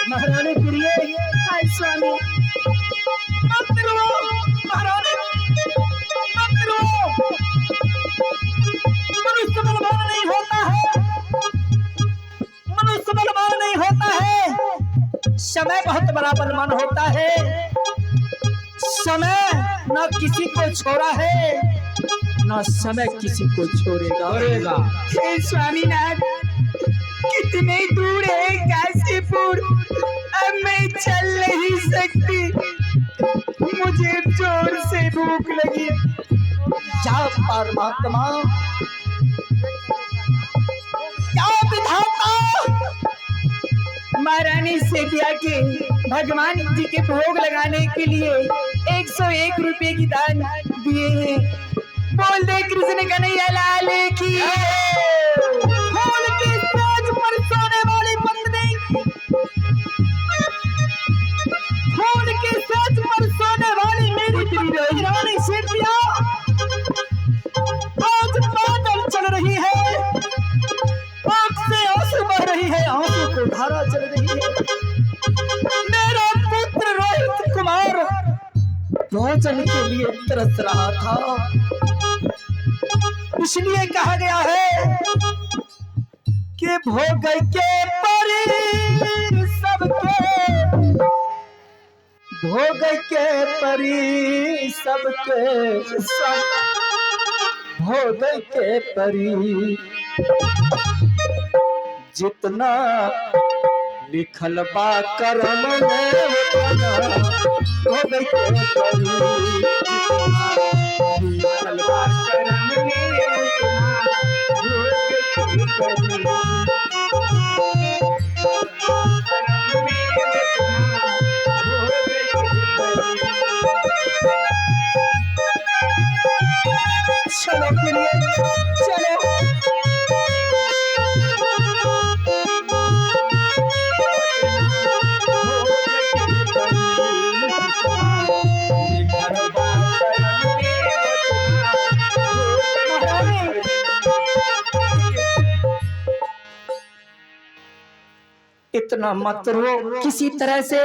महारानी प्रिय, हाय स्वामी, मत रो महारानी, मत रो। मनुष्य बलवान नहीं होता है, मनुष्य बलवान नहीं होता है, समय बहुत बड़ा बलवान होता है। समय न किसी को छोड़ा है, न समय किसी को छोड़ेगा। हे स्वामीनाथ, कितने दूर है काशीपुर, अब मैं चल नहीं सकती, मुझे जोर से भूख लगी। जा परमात्मा, क्या विधाता। महारानी सेठिया के भगवान जी के भोग लगाने के लिए 101 रुपए की दान दिए हैं। बोल दे कृष्ण कन्हैया लाल की। फूल के साज पर सोने वाली पत्नी, फूल के साज पर सोने वाली मेरी पत्नी रानी सेठिया आज पैदल चल रही है, आंख से आंसू बह रही है, आंसू को धारा चल रही है। मेरा पुत्र रोहित कुमार भोजन के लिए तरस रहा था, इसलिए कहा गया है कि भोग के परी सबके, भोग के परी सबके, सब भोग के परी, जितना लिखल बा करम में उतना भोग के परी, लिखल बा करम में उतना भोग के परी। करम में उतना भोग के परी। चलो प्रिय, चलो। इतना मत रो, किसी तरह से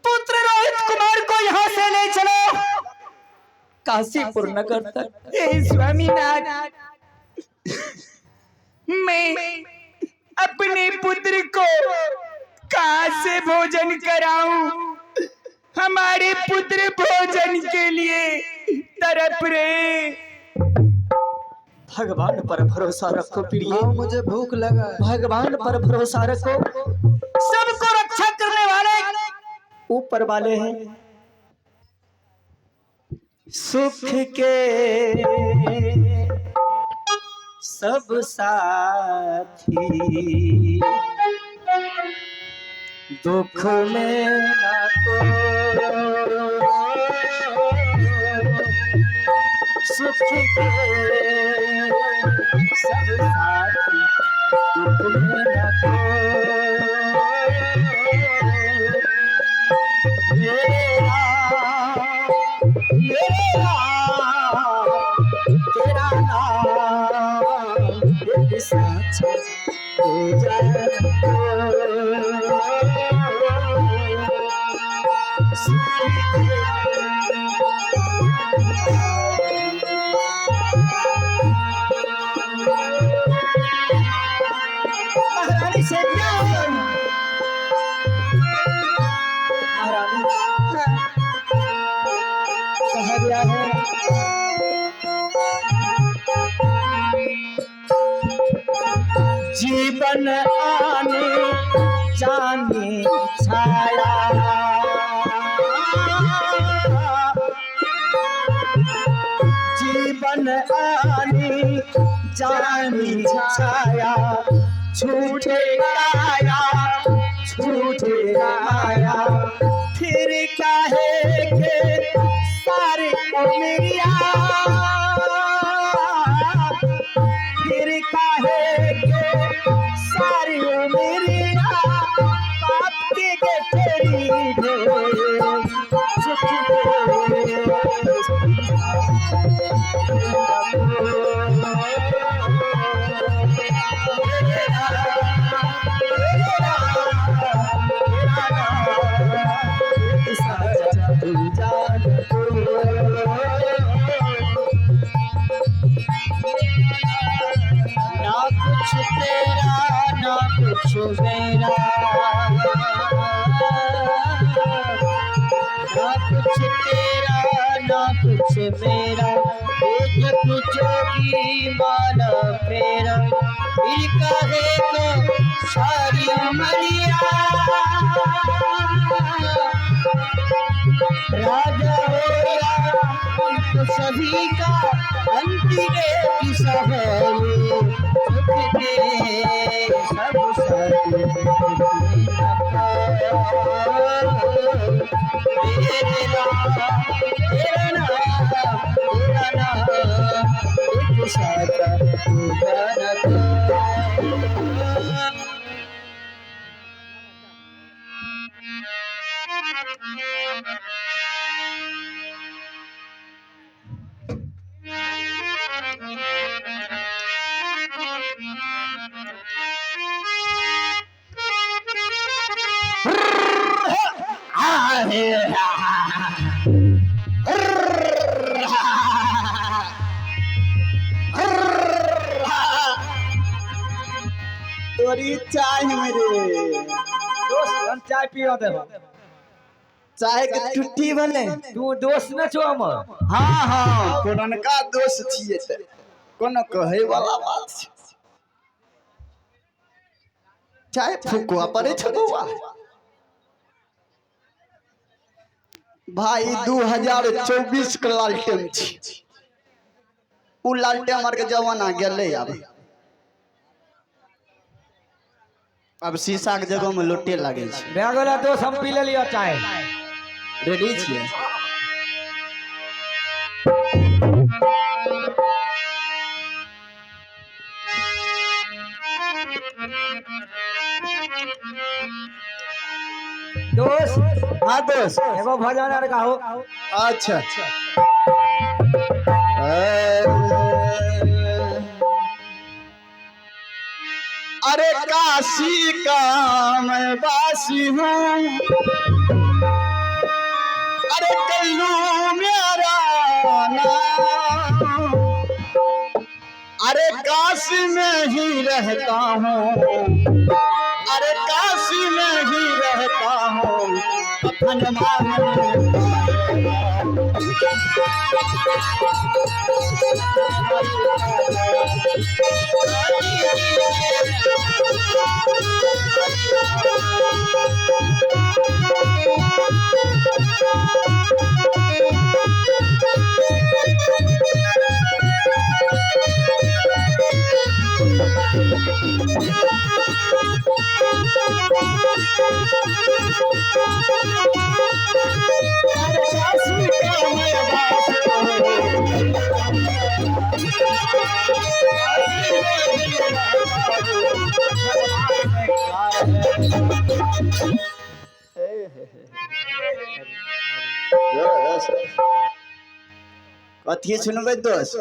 पुत्र रोहित कुमार को यहाँ से ले चलो काशीपुर नगर तक। हे स्वामीनाथ, मैं अपने पुत्र को कहाँ से भोजन कराऊं? हमारे पुत्र भोजन के लिए तड़प रहे। भगवान पर भरोसा रखो प्रिय। हाँ, मुझे भूख लगा है। भगवान पर भरोसा रखो, सबको रक्षा करने वाले ऊपर वाले हैं। सुख के सब साथी, दुख में ना कोई, सुख के सब साथी, दुख में ना कोई, मेरे राम, मेरे राम, तेरा नाम एक साचा हो जाए। महारानी से प्यार, महारानी कहा गया है, जीवन आने जाने छाया, जीवन आने जाने छाया, छूटे काया, छूटे माया, फिर काहे काहे के सारे उमरिया, फिर काहे के सारी उमरिया, पाप के गठरी ढोए सुख ना कुछ तेरा ना कुछ मेरा, ना कुछ तेरा ना कुछ मेरा, एक जोगी माना फेरा, फिर काहे को सारी उमरिया, राजा होया तो सभी का अंत एक सहेली, सुख के सब साथी तेरे नाम तेरा नाम तेरा नाम एक साथ तोरी चाय मेरे दोस्त हम चाय पियो देबो। चाय के टुट्टी भले तू दोस्त न छो हमर। हाँ हाँ पुरनका दोस्त छियै त कोनो कहै वाला बात छै। चाय फुकुआ पड़े छौ बौआ। भाई 2024 के लालटेन छी, उ लालटेन आर के जमाना गेलै। आब शीशा के जगह में लोटे लागै छै। भए गेलै दोस्त, हम पी लेलियो चाय। रेडी छियै? दोस्त हाँ दोस्त एगो भजन आर गाहो। अच्छा अरे काशी का मैं वासी हूँ, अरे कल्लू मेरा नाम, अरे काशी में ही रहता हूँ, अरे काशी में ही रहता हूँ, कफन मांगने अरे काशी का मैं वासी हूँ, कथी सुनबै दोस्त?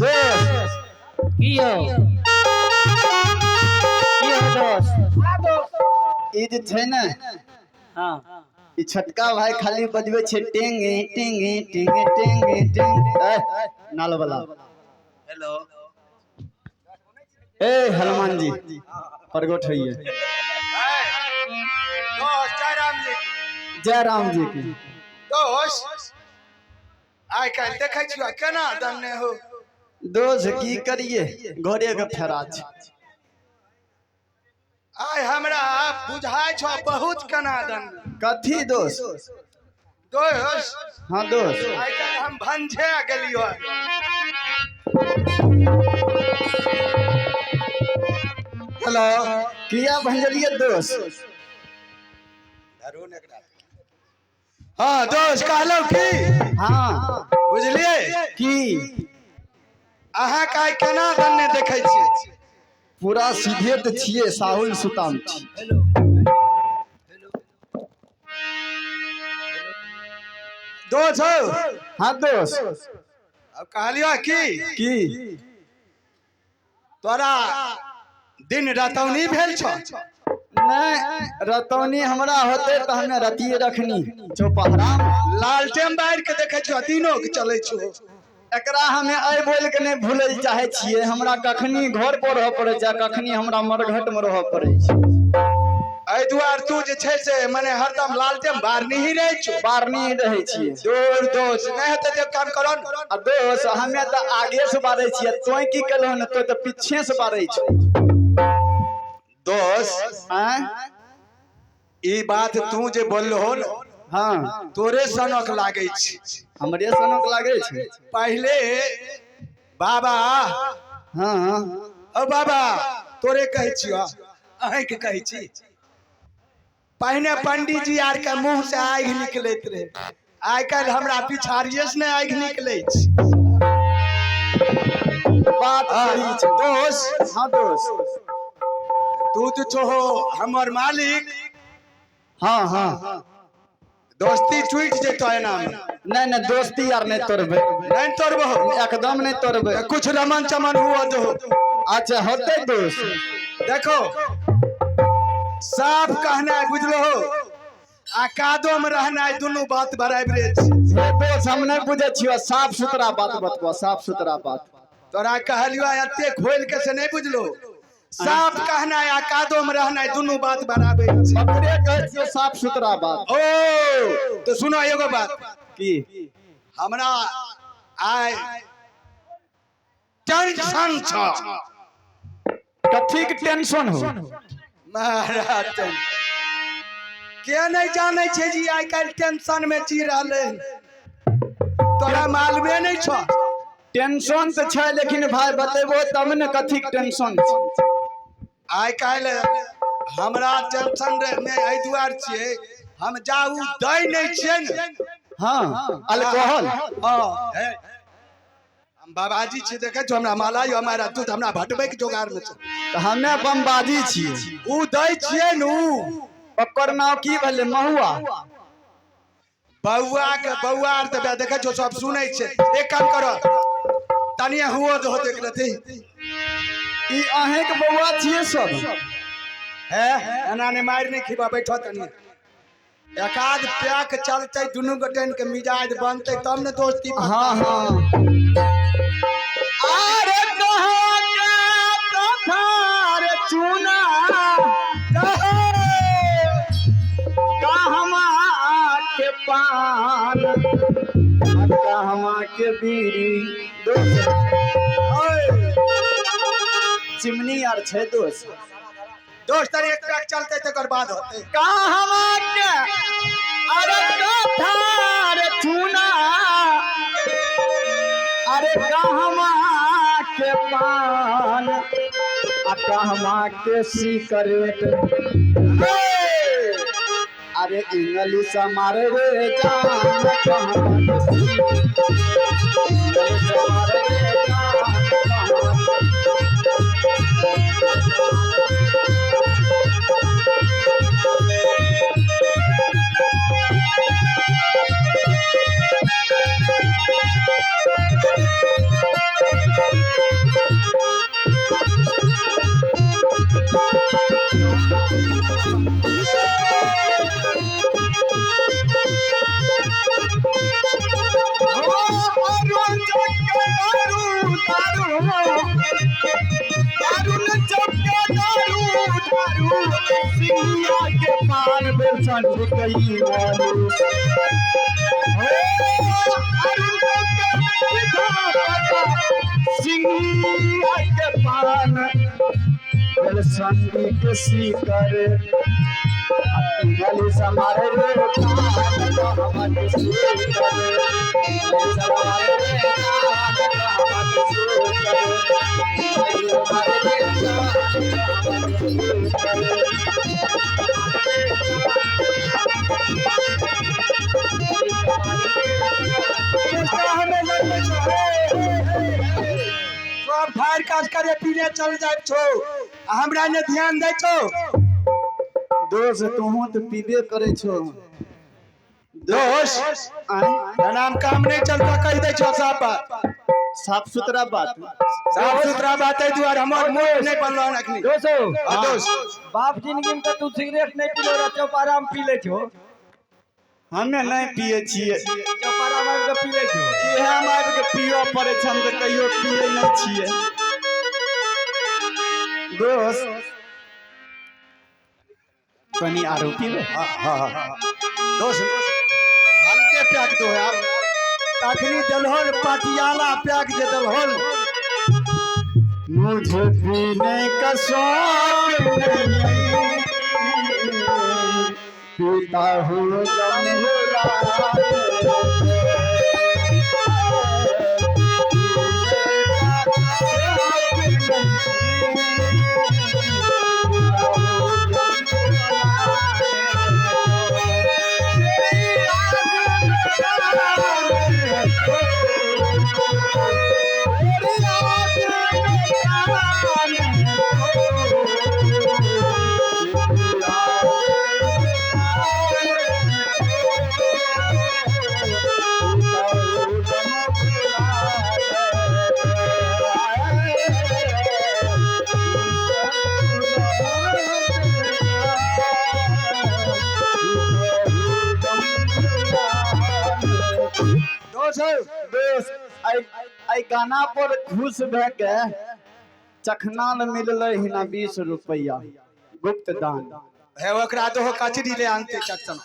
दोस्त की हो की हो दोस्त? ई जे छै ने, हाँ ई छोटका भाई खाली बजबै छै टेंगे टेंगे टेंगे टेंगे टेंगे। ए नाल वाला हेलो ए हनुमान जी प्रगट होइए। दोस्त जय राम जी। जय राम जी की। दोस्त आइ काल्हि देखै छियौ केना दने हो। दोस्त की करिए, घरे के फेरा छै। आइ हमरा बुझाइ छौ बहुत केना दन। कथी दोस्त? दोस्त हाँ दोस्त आइ काल्हि हम भंझे गेलियो। हेलो किया भंजलिए दोस्त? हाँ दोस्त कहलहुँ की? हाँ। बुझलियै की? अहाँ के आइ केना दन्ने देखै छी? पूरा सीधे तऽ छियै, साहुल सुताम छी। दोस्त हौ। हाँ दोस्त। अब कहलियौ की? की? तोरा दिन रतौनी भेल छौ? नहीं, रतौनी हमरा होते तऽ हमे रतिये रखनी चौपहरा में। लालटेन बारि के देखै छियौ, दिनो के चलै छौ। एकरा हमे एहि बोल के नहीं भूलै लए चाहै छियै, हमरा कखनी घर पर रहऽ पड़ै छै, कखनी हमरा मरघट में रहऽ पड़ै छै। एहि दुआरे तू जे छै से मने हरदम लालटेन बारनी ही रहै छौ। बारनी ही रहै छियै। दूर दोस्त नहीं हेतै तऽ एक काम करऽ ने। आ दोस्त हमे तऽ आगे से बारै छियै, तों की केलहो ने, तों तऽ पीछे से बारै छौ। दोस्त आँय? ई बात तू जे बोललो ने, हाँ, तोरे सनक लागै छै। हमरे सनक लागै छै। पहिले बाबा, हाँ, ओ बाबा तोरे कहै छियौ, अहींके कहै छी। पहिने पंडीजी आर के मुंह से आगि निकलैत रहे, आइ काल्हि हमरा पिछाड़िए से नहि आगि निकलै छै। बात सही छै। दोस्त। हाँ दोस्त। तू तऽ छहो हमर मालिक। हाँ हाँ। दोस्ती टूटि जेतौ एना में। नहीं नहीं, दोस्ती यार नहीं तोड़बे। नहीं तोड़बहो? एकदम नहीं तोड़बे। कुछ रमन चमन हुआ दो। अच्छा होते दोस्त। देखो साफ कहना है बुझलो हो, आ कादो में रहना है दुनू बात बराबरे छै। हे दोस्त हम नहीं बुझै छियौ, साफ सुथरा बात बतबो, साफ सुथरा बात। तोरा कहलियो एते खोल के से नहीं बुझलो, साफ कहना है आ कादो में रहना है दुनू बात बराबर छै। ओकरे कहै छियौ साफ सुथरा बात। ओ तो सुनो एगो बात। की? हमरा आइ टेंशन छ। कथी के टेंशन हो? महाराज के नहीं जानै छै जी आइ काल्हि टेंशन में जी रहलै, तोरा मालूमे नहीं छ। टेंशन तऽ छै, लेकिन भाई बतेबो तब ने कथी के टेंशन छै। आइ काल्हि हमरा टेंशन में एहि दुआरे छियै, हम जाउ दै नहीं छियै ने। हाँ, अल्कोहल। हाँ, हम बाबाजी छियै, देखै छौ हमरा माला यौ, हमारा दूध हमरा भटबै के जोगार में छै। तऽ हमे बमबाजी छियै। उ दै छियै ने उ। ओकर नाम की भेलै? महुआ। बौआ के बौआ आर तऽ देखै छौ सब सुनै छै। एक काम करऽ, तनिए हुओ दहो देख लेती। ई अहें के बौआ छियै सब? हे एना नहि मारि नहि खिबा, बैठो तनिए। एकाध पैक चलतै, दुनू गोटेन के मिजाज बनतै तब ने दोस्ती बनतै। हाँ हाँ। अरे कहाँ के कथा रे चूना, कहवा के पान, कहवा के बीड़ी। दोस्त चिमनी आर छै दोस्त। दोस्त तनी एक पैक चलतै तकर बाद होतै। कहवा के अरे कथा रे चूना, अरे कहवा के पान, आ कहवा के सिगरेट। अरे इंग्लिश मारे रे जान, कहवा के सिगरेट। इंग्लिश मारे रे जान, कहवा सिंगिया के पान बेलसंडी के सिगरेट। इंग्लिश मारे रे कान, कहवा के सिगरेट। इंग्लिश मारे रे कान, कहवा के सिगरेट। इंग्लिश मारे रे कान, कहवा के सिगरेट। काज करे पीने चल जाय छौ आ हमरा ने ध्यान दै छौ। दोस्त तोहूँ तऽ पीबे करै छौ। दोस्त नाम काम नहीं चलता, कह दै छौ साफ बात, साफ सुथरा बात, साफ सुथरा बात है। दुआर हमर मुंह नहीं बनलो हन अखनी। दोस्तो हाँ, दोस्त बाप जिंदगी में तो तू सिगरेट नहीं पीलो रह, चौपारा में पी ले छो। हमे नहीं पिए छियै, चौपारा में आबि के पी ले छो। इएह मे आबि के पियऽ पड़ै छै, हम तऽ कहियो पिए नहि छियै। दोस्त कनी आरो पीबै? हाँ हाँ हाँ दोस्त हल्के पैक दो यार, तखनी देलहोन पटियाला पैक जे देलहोन। मुझे पीने का शौक नहीं, पीता हूँ गम दोस्त आई गाना पर खुश भए के चखना में मिललै हिना 20 रुपया गुप्त दान। हे ओकरा दो कचरी ले आनते चटसन।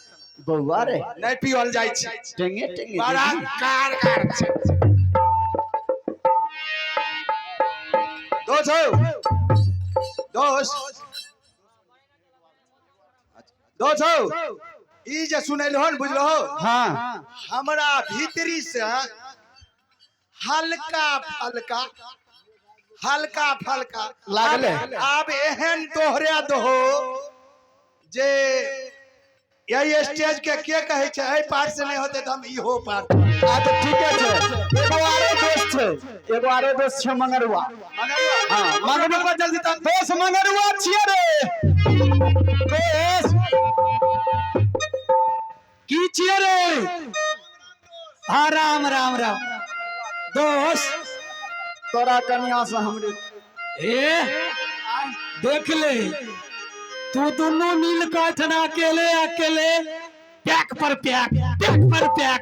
बौआ रे नहीं पियल जाइ छै, टेंगे टेंगे बड़ा कार कार छै। दोस्त हो, दोस्त दोस्त हो, ई जे सुनैलहो न बुझलहो? हाँ। हमरा भीतरी से हल्का फल्का हल्का फल्का लागलै। आब एहन दोहरा दहो जे यही स्टेज के कहै छै एहि पार से नहीं होते तऽ हम इहो पार। आ तऽ ठीके छै। एगो आरो दोस्त छै, एगो आरो दोस्त छै मंगरुआ। हाँ मंगरुआ जल्दी तक दोस्त मंगरुआ छियै रे। दोस्त की छियै रे? हाँ राम राम राम। दोस्त तोरा कन्या से हमरे ए देख ले, तू दोनों मिल के इतना अकेले अकेले पैक पर पैक पैक पर पैक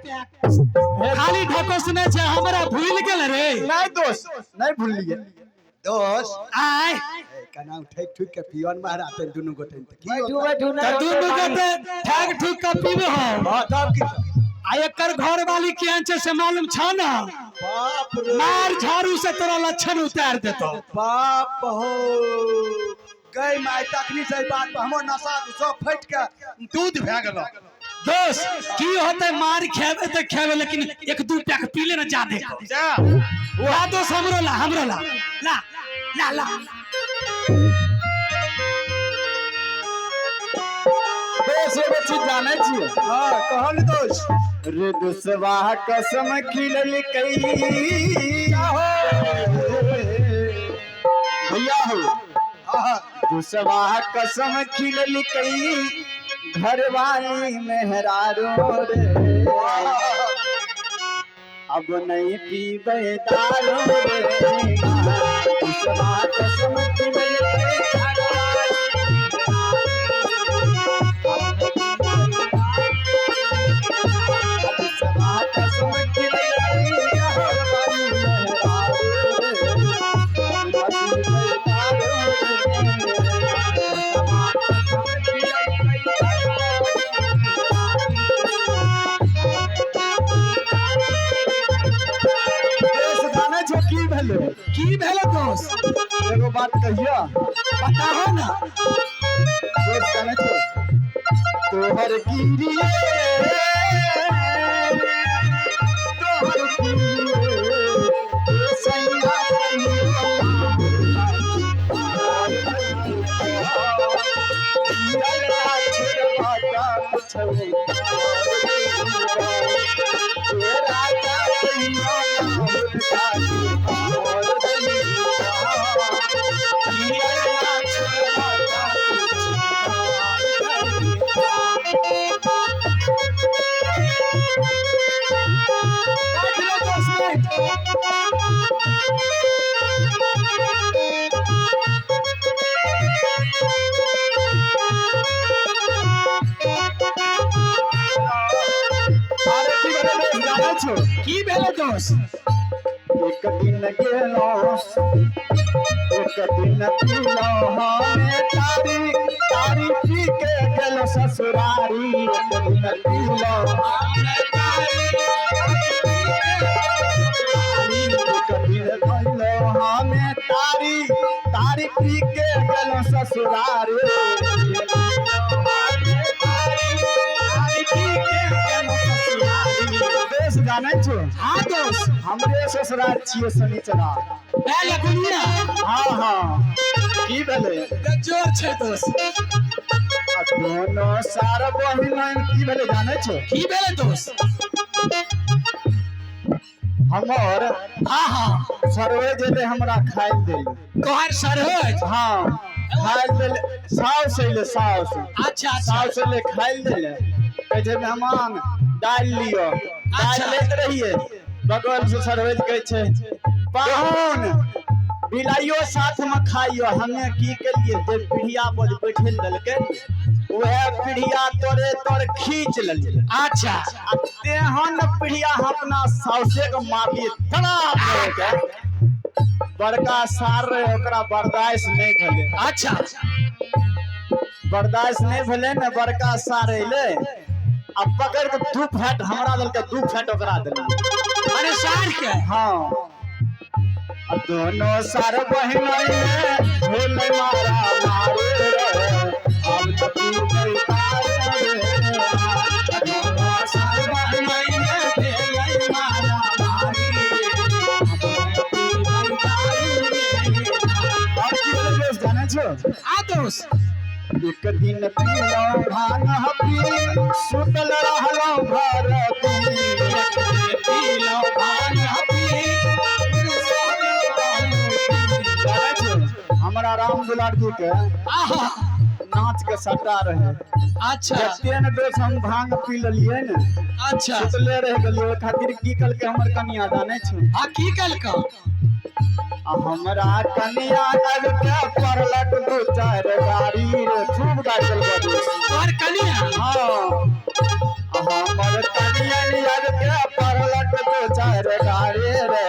खाली ढकोस ने छै, हमरा भूल गेल रे। नहीं दोस्त नहीं भूलिए दोस्त आय कना ठेक ठुक के पियन महाराज दुनू गोटे की बैठू बैठू त नहीं दुनू गोटे ठग ठुक के पीबे हो। हां तब की आ एकर घर वाली केहन छै से मालूम छ ना? बाप रे मार झाड़ू से तोरा लक्षण उतार देतो। बाप हो गई माय, तखनी से बात पर हमर नशा सब फट के दूध भए गेल। दोस्त की होते मार खेबे त खेबे, लेकिन एक दू पैक पी ले ना जादे। जा ला दोस्त हमरो ला, हमरो ला ला ला ला। दोस्त एगो चीज जानै छियै? हां कहल दोस्त। रे दुसवा कसम खिलल कई भैया हो, दुसवा कसम खिलल कई घरवाली मेहरारो रे, अब नहीं पीबे दारू रे। दुसवा कसम खिलल कई घरवाली की भेलै? की भेलै दोस्त? एगो बात कहिया? बताहो ना। दोस्त जानै छौ तोहर गिरिये, तोहर गिरिये सैया की भेलै दोस्त? एक दिन गेलौं, एक दिन पीलौं हमे तारी, तारी पी के गेलौं ससुरारी। एक दिन पीलौं हमे तारी, एक दिन पीलौं हमे तारी, तारी पी के गेलौं ससुरारी। देश जानै छो? हाँ दोस्त। हमरे ससुराल छियै शनिचरा। ए लगुनिया। हाँ हाँ, की भेलै? गजोर छै दोस्त। आ दोनो सार बहिन की भेलै जानै छो? की भेलै दोस्त? हमर हाँ हाँ सरवे जेले हमरा खाइ देले। तोहर सरहोज? हाँ, खाइ देले। साउस अइले, साउस। अच्छा अच्छा। साउस अइले, खाइ देले। कहै छै मेहमान दालि लियो। दालि लैत रहियै, बगल से सरवेज कहै छै पाहुन बिलाइयो साथ में खाइयो। हमे की केलियै, जे पीढ़िया पर बैठल देलकै वएह पीढ़िया तोरे तोर खींच लेलियै। अच्छा। आ तेहन पीढ़िया हम अपना साउसे के मारलियै तनाव के, बड़का सार रहे ओकरा बर्दाश्त नहीं भेलै। अच्छा। बर्दाश्त नहीं भेलै ने, बड़का सार अइलै आ पकड़ के 2 फैट हमरा देलकै, 2 फैट ओकरा देलियै। अरे सार के? हाँ। आ दोनों सार बहिन भेलै मारा मारे रे, अब तऽ पीबै तारे रे। दोनों सार बहिन भेलै मारा मारे रे, अब तऽ पीबै तारे रे। अब की भेलै दोस्त जानै छो? आ दोस्त। एक दिन पीलौं भांग पी, सुतल रहलौं भर दिन। एक दिन पीलौं भांग पी, जानै छो हमरा राम दुलार जी के आहा नाच के सट्टा रहे। अच्छा। जते ने दोस्त हम भांग पी लेलियै ने, अच्छा, सुतले रह गेलियै। ओहि खातिर की कहलकै हमर कनिया जानै छो? हाँ की कहलकै? आ हमरा कनिया आबि के पड़लक 2-4 गाड़ी रे, खूब गाड़ी देलकै दोस्त। तोहर कनिया? हाँ, आ हमर कनिया आबि के पड़लक 2-4 गाड़ी रे,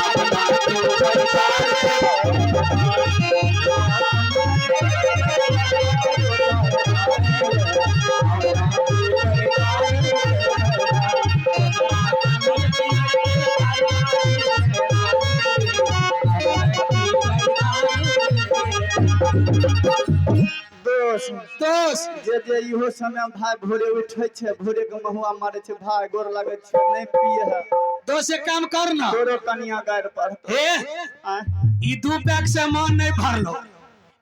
अपना 2-4 गाड़ी दोस्त। दोस्त। जे जे इहो समय भाई भोरे उठे छै, भोरे के महुआ मारे छै, भाई गोर लगे छै, नहीं पिए है। दोस्त एक काम कर ना, तोरो कनिया गारि पड़तो। हे ई 2 पैक से मन नहीं भरलो,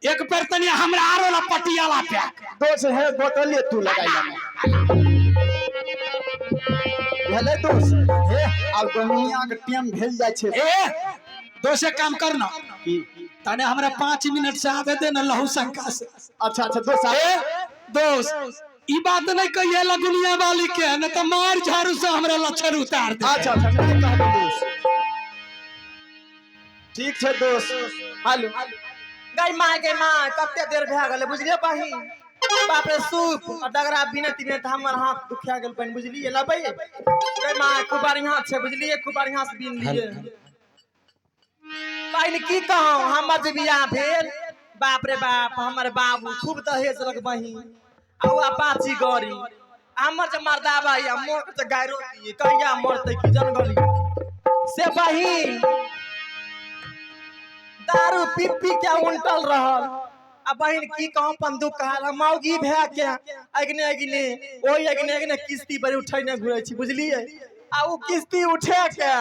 एक पैर तनी हमरा आरो ला पटियाला पैक। दोस्त है बोतल तू लगाई लेना भेलै दोस्त। हे आब दुनिया के टाइम भेल जाइ छै। ए दोस्त एक काम कर ना, की? तने हमरा 5 मिनट से आवे दे ना लहू शंका से। अच्छा अच्छा दोस्त। ए दोस्त ई बात नहीं कहिए लगुनिया वाली के, न तो मार झाड़ू से हमरा लक्षण उतार दे। अच्छा अच्छा, नहीं कहबो दोस्त। ठीक छै दोस्त। हेलो गई माँ, गई माँ, कते देर भए गेलै बुझलियै बहिन? बाप रे सूप आ डगरा बिनैत बिनैत हमर हाथ दुखा गेल बहिन बुझलियै। लबै गई माँ, खूब बढ़िआँ छै बुझलियै, खूब बढ़िआँ से बिन लियै। बहिन की कहूँ, हमर जे बियाह भेल बाप रे बाप, हमर बाबू खूब दहेज देलक बहिन, आ ओ अपाची गाड़ी। हमर जे मर्दाबा या मोर के गायरो दिए, कहिया मरतै की जन गली से बहिन। दारू पी पी के उल्टल रहल। आ बहिन की कहूँ, अपन दुख कहल हम मौगी भए के अगने अगने ओहि अगने अगने किस्ती पर उठेने घुरै छी बुझलियै। आ ओ किस्ती उठे के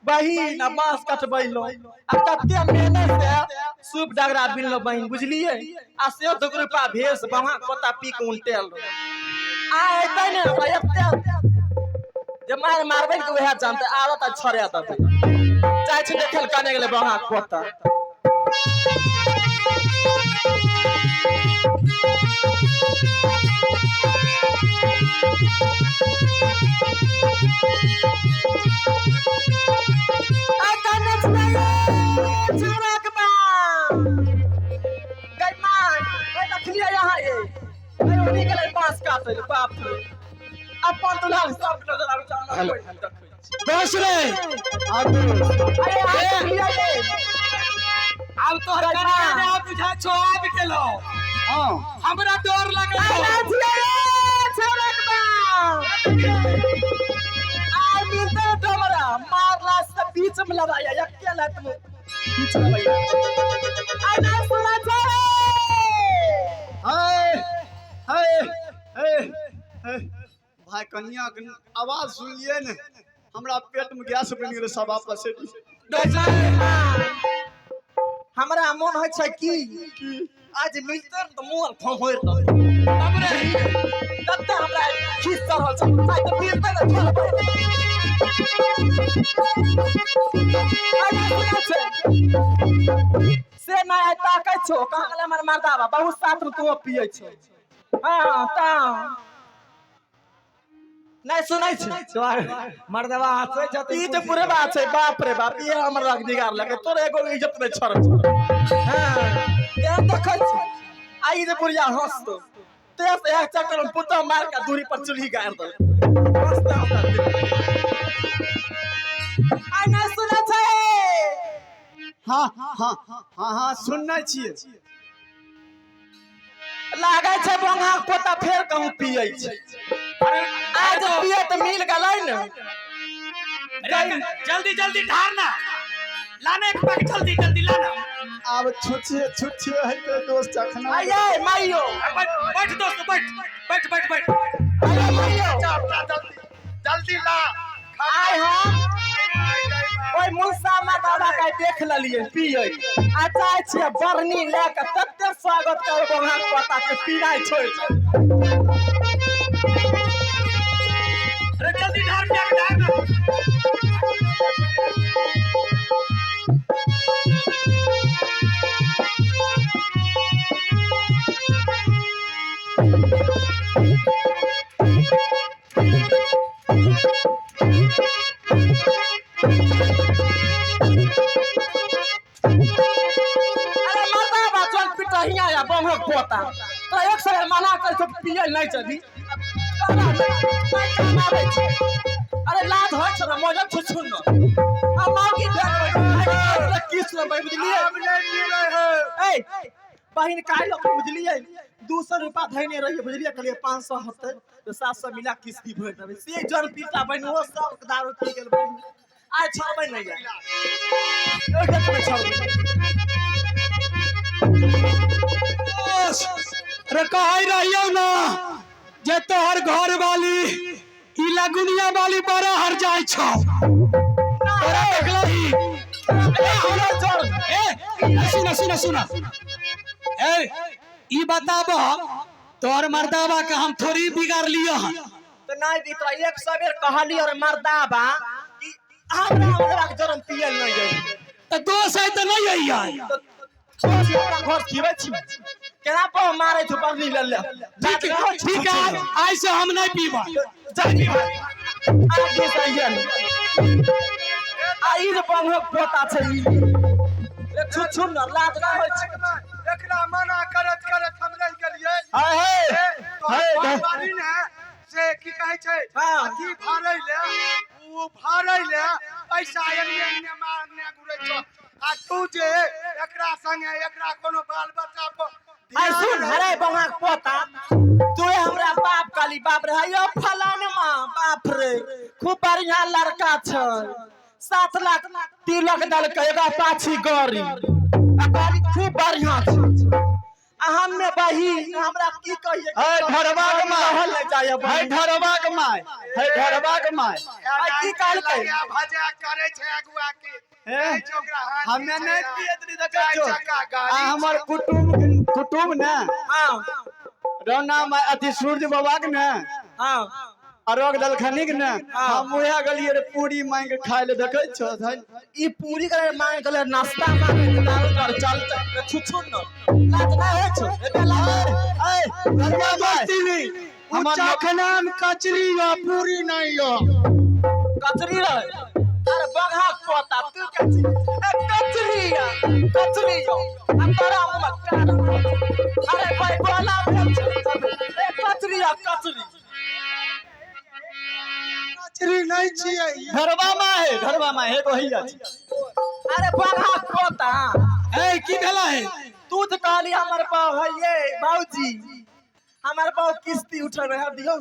बहिन आ बाँस कटबैलो, आ कते मेहनत से सूप डगरा बिनलो बहिन बुझलियै। आ से 2 रुपया भेस बहा पोता पी के उल्टेल आ एतै ने एते जे मार मारबै ने वएह जानतै, आदत आ छोड़े देतै। चाहे छी देखल कने गेलै बहा पोता। बाप रे, अपन दुल्हा सब नजर आबै छै। दस रे। अरे आज पिया ले। आब तोहर कनिया ने आब बुझा छो आबि गेलो। हां हमरा डर लगै छौ। छौड़क बाप आइ मिलते तो हमरा मारला से बीच में लड़ाया अकेला लात में बीच में लड़ाया। आइ ना सुना छै। हाय हाय हे हे भाई कनिया के आवाज सुनलिए ने, हमरा पेट में गैस बनि गेलै सब आपस में। हमरा मन होइ छै कि आज मिलते ने तऽ मुँह फहोरि देबै। तते हमरा खीस चढ़ल छै, आइ तऽ मिलते ने छोड़बै। आइ ना सुनै छै। से नहि आइ ताकै छौ, कहाँ गेलै हमर मर्दाबा? बहुत साथ में तू पियै छौ। हँ तऽ नहि सुनै छै। मर्दवा हंसै छथिन। ई तऽ पूरे बात छै। बाप रे बाप, ई हमर रख बिगाड़लकै, तोरे एगो इज्जत नहि छोड़ै छौ। हँ तें देखै छी आ ई जे बुढ़िया हँसतौ, ते से एक चक्कर में पुतोह मार के दूरी पर चूल्ही गाड़ि देलकै। हँसते हँसते आइ नहि सुनै छै। हां हां हां हां सुनने छियै। लागै छै बंगा के पोता फेर कहूँ पियै छै। आज पियै तऽ मिल गेलै ने। जल्दी जल्दी ढार ना, लाना एक पैक, जल्दी जल्दी लाना। आब छुछे छुछे है के दोस्त अखना। आइये माइयो। बैठ बैठ दोस्त, बैठ बैठ बैठ बैठ। आइये माइयो। जल्दी जल्दी ला। आइ हम ओहि मुंसा मर्दाबा के देख लेलियै पियै, आ चाहै छियै बरनी लए के तते स्वागत करबो अहाँके पोता के, पीनाइ छोड़ि देब। अरे जल्दी ढार पैक, ढार ना। अरे मर्दाबा चल पिटहिया या बंगक पोता, तोरा एक सौ मना कर छौ पियै नहि चली। अरे लाज होइ छै ने, मजल छुछुन न। हम मौगी भेल किस लेबै बुझलियै? आब नहि मिलै है। ए बहिन काल्हि बुझलियै 200 रुपा धैने रहियै बुझलियै, कहलियै 500 होतै तऽ 700 मिला किस्ती भरि देबै। से जन पीता बहिन ओ सब दारू पी गेल बहिन। आइ छोड़बै नहि यार, ओहि खेत मे छोड़बै। अरे कहै रहियौ ना जे तोहर घर वाली ई लगुनिया वाली बड़ा हर जाइ छौ, तोरा देखलही। ए हमरा छोड़। ए सुना सुना सुना, ए ई बताब तोहर मर्दाबा के हम थोड़ी बिगाड़ लियो हन। तऽ नहि दी तोरा 100 बेर कहलियै रे मर्दाबा कि हमरा मर्दाबा के जरम पियल नहि जाइ। तऽ दोष है तऽ नहीं अइयै। तऽ हमरा घर खिबै छी केना पर मारै छौ बरनी ले ले। ठीक ठीक है, आइ से हम नहीं पीबा। जा पीबा आगे से अइयै। आ ई जे बंगक पोता छै ई रे छुछुन न, लाज नहि होइ छै। एकरा मना करत करत हम रहि गेलियै। हाय हे हाय तोहर घरवाली ने से की कहै छै, हाँ। अथी भरै ले, उ भरै ले पैसा एन्ने एन्ने मारने घुरै छौ, आ तू जे एकरा संगे एकरा कोनो बाल बच्चा पर आइ सुन हरे बंगाक पोता, तू हमरा बाप काली बाप रे यो फलानमा बाप रे खूब बढ़िया लड़का छै, 7 लाख तिलक देलकै एगो पाछी गड़ी, आ गाड़ी खूब बढ़िया छै। आ हमे बही हमरा की कहिए। है ढरबा के माय, रहल नहि जाइए है बहिन। ढरबा के माय, है ढरबा के माय। आ की कहलकै? भजा करे छै अगुआ के। हमे नहि पियत रही देखै छौ। आ हमर कुटुम्ब कुटुम्ब ने हाँ रौना माय अथी सूर्य बाबा के ने हाँ अरोग दलखनी के ने हम उहे गेलियै रे पूरी मांगि के खाय ले देखै छौ। ई पूरी करे मांग गेलै, नाश्ता मांगे के दारू पर चलते छुछुन न, लाज नहि होइ छौ। एते लाज। ए ढरबा माय, हमर चखना में कचरी या पूरी नहीं यो। कचरी रहे। अरे बघा पोता तू कचरी, ए कचरी या कचरी यो, आ तोरा मुँह में कान। अरे भाई बोला भेल छै। ए कचरी या कचरी। स्त्री नहीं छियै। घरवा में है, घरवा में है गोहिया छी। अरे बड़ा कोता। ए की भेला है? तू तो कहली हमर बाऊ है ये बाबूजी, हमर बाऊ किस्ती उठल रहे दियो।